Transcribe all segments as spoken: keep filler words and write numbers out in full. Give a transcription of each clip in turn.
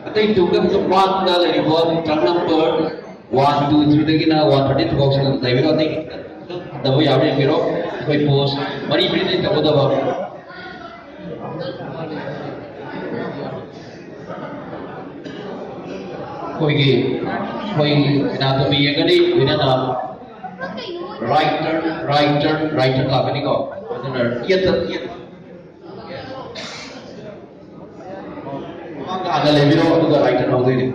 ꯑꯇꯩ ꯇꯨꯡꯗ ꯃꯥꯡꯗ ꯂꯩꯔꯤꯕ ꯇ꯭ꯔꯛ ꯅꯝꯕꯔ ꯋꯥꯟ ꯇꯨ ꯊ꯭ꯔꯤꯗꯒꯤꯅ ꯋꯥꯟ ꯊꯥꯔꯇꯤ ꯇꯨ ꯐꯥꯎꯁꯤꯗ ꯂꯩꯕꯤꯔꯣ꯫ ꯑꯇꯩ ꯍꯟꯊꯕ ꯌꯥꯕ꯭ꯔꯥ ꯌꯦꯡꯕꯤꯔꯣ꯫ ꯑꯩꯈꯣꯏ ꯄꯣꯁ ꯃꯔꯤ ꯃꯔꯤ ꯂꯩ ꯇꯧꯒꯗꯕ꯫ ꯑꯩꯈꯣꯏꯒꯤ ꯑꯩꯈꯣꯏ ꯀꯩꯅꯥꯇꯣꯝꯕꯤ ꯌꯦꯡꯒꯅꯤ꯫ ꯂꯣꯏꯅꯅ right turn, right turn, right turn ꯂꯥꯛꯀꯅꯤꯀꯣ꯫ ꯑꯗꯨꯅ ꯌꯦꯠꯇ, ꯌꯦꯠ-, ꯃꯃꯥꯡꯗ ꯍꯥꯟꯅ ꯂꯩꯕꯤꯔꯣ, ꯑꯗꯨꯒ ꯔꯥꯏꯠ ꯇꯔꯟ ꯍꯧꯗꯣꯏꯅꯤ꯫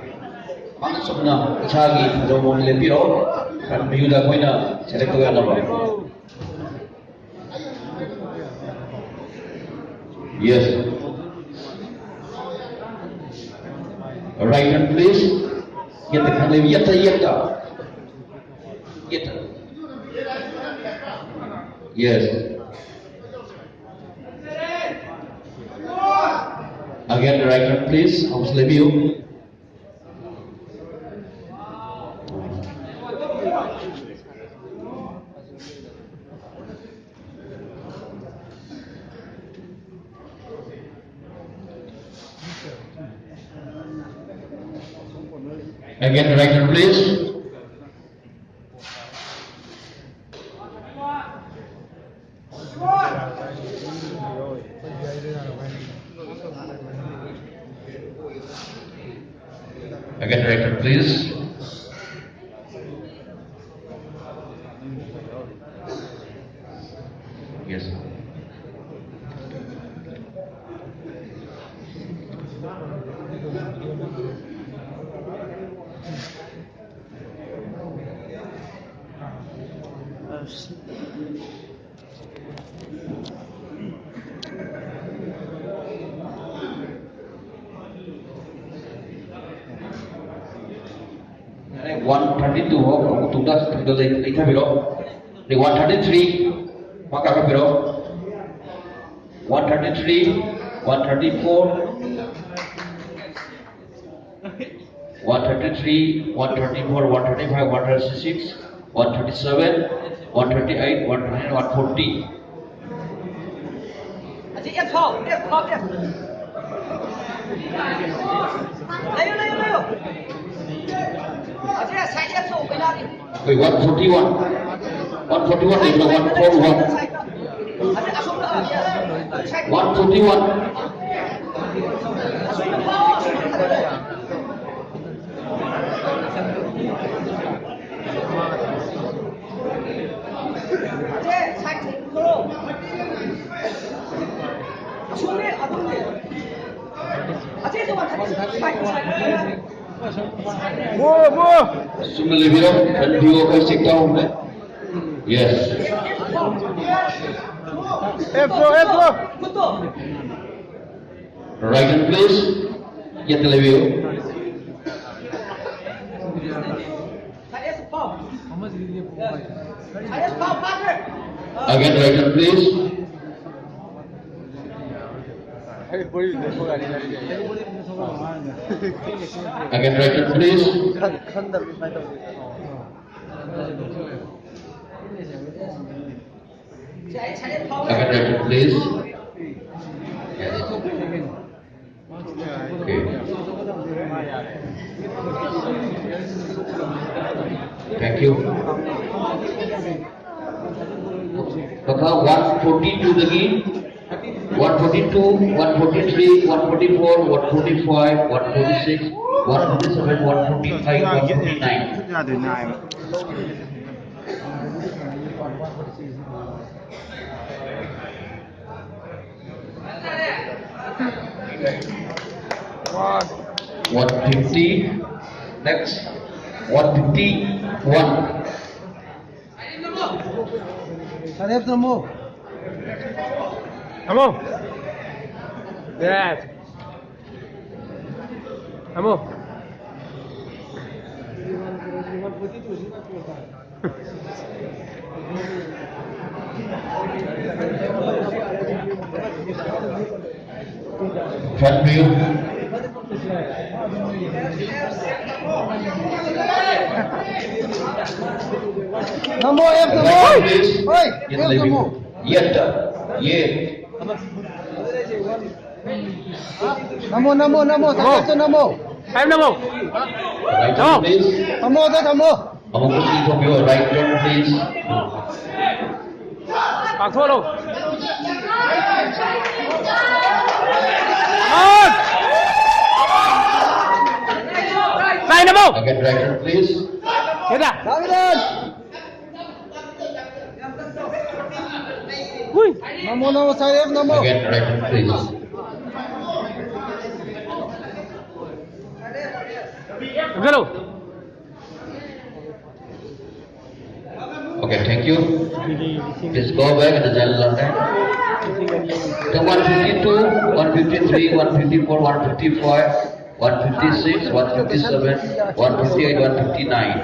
ꯃꯥꯅ ꯆꯨꯝꯅ ꯏꯁꯥꯒꯤ ꯐꯖꯕ ꯃꯑꯣꯡꯗ ꯂꯦꯞꯄꯤꯔꯣ꯫ ꯃꯌꯨꯗ ꯑꯩꯈꯣꯏꯅ ꯁꯦꯂꯦꯛ ꯇꯧꯕ ꯌꯥꯅꯕ꯫ Yes. Right hand, please. Yet the Khanglevi, yet the, yet the. Yet the. Yes. Again, the right hand, please. Hauslevio. Again, right hand, please. Again, right hand, please. Yes. One thirty-two ꯐꯥꯎ ꯑꯃꯨꯛ ꯇꯨꯡꯗ ꯂꯩ-, ꯂꯩꯊꯕꯤꯔꯣ꯫ ꯑꯗꯩ one thirty-three ꯃꯈꯥ ꯀꯥꯈꯠꯄꯤꯔꯣ꯫ One thirty-three, one thirty-four, one thirty-three, one thirty-four, one thirty-five, one thirty-six, one thirty-seven, one thirty-eight, one thirty-nine, one forty. ꯑꯁꯤ app ꯊꯥꯎ, app ꯊꯥꯎ, app. ꯂꯩꯌꯨ, ꯂꯩꯌꯨ, ꯂꯩꯌꯨ꯫ ꯑꯁꯤ ꯉꯁꯥꯏ ꯑꯦꯞ ꯊꯥꯎ ꯀꯩꯅꯣꯒꯤ꯫ Wait, one forty-one. One forty-one is the one forty-one. ꯑꯁꯤ ꯑꯁꯣꯝꯗ, ꯑ, ꯉꯁꯥꯏ꯫ One forty-one. ꯑꯁꯣꯝꯗ ꯊꯥꯎ, ꯑꯁꯣꯝꯗ ꯊꯥꯎ꯫ Move, move. ꯆꯨꯝꯅ ꯂꯩꯕꯤꯔꯣ, ꯈꯟꯕꯤꯌꯨ, ꯑꯩꯈꯣꯏ ꯆꯦꯛ ꯇꯧꯍꯧꯕꯅꯦ꯫ Yes. F four, F four. Right hand, please. ꯌꯦꯠꯇ ꯂꯩꯕꯤꯌꯨ꯫ Again, right hand, please. Again, right hand, please. Again, right hand, please. Yes. Okay. Thank you. ꯃꯈꯥ one forty-two ꯗꯒꯤ one forty-two, one forty-three, one forty-four, one forty-five, one forty-six, one forty-seven, one forty-eight, one forty-nine. ꯈꯨꯠ ꯌꯥꯗ꯭ꯔꯦ, ꯅꯥꯏꯌꯦꯕ꯫ One fifty. Next. One fifty-one. Sarep, ꯊꯝꯃꯣ꯫ ꯊꯝꯃꯣ꯫ Yes. ꯊꯝꯃꯣ꯫ Front view. ꯅꯝꯃꯣ, ꯑꯦꯞ ꯅꯝꯃꯣ꯫ Right, please. ꯍꯣꯏ, ꯌꯦꯠ ꯑꯦꯞ ꯂꯩꯕꯤꯌꯨ꯫ ꯅꯝꯃꯣ꯫ ꯌꯦꯠꯇ꯫ ꯌꯦꯠ꯫ ꯅꯝꯃꯣ, ꯅꯝꯃꯣ, ꯅꯝꯃꯣ, ꯅꯝꯃꯣ꯫ ꯁꯥꯏꯠꯇ ꯅꯝꯃꯣ꯫ ꯑꯦꯞ ꯅꯝꯃꯣ꯫ Right, ꯅꯝꯃꯣ꯫ Please. ꯊꯝꯃꯣ, ꯑꯗ ꯊꯝꯃꯣ꯫ ꯑꯃꯨꯛ ꯀꯨꯁꯤ ꯊꯣꯛꯄꯤꯌꯣ, right turn, please. ꯄꯥꯛꯊꯣꯛꯍꯜꯂꯣ꯫ Out! Line ꯑꯃꯨꯛ! Again, right hand, please. ꯁꯤꯗ꯫ ꯍꯨꯏ! ꯅꯝꯃꯣ, ꯅꯝꯃꯣ, ꯁꯥꯏ app ꯅꯝꯃꯣ꯫ Again, right hand, please. ꯆꯠꯂꯣ꯫ Okay, thank you. Please go back and adjust the time. The one fifty-two, one fifty-three, one fifty-four, one fifty-five, one fifty-six, one fifty-seven, one fifty-eight, one fifty-nine.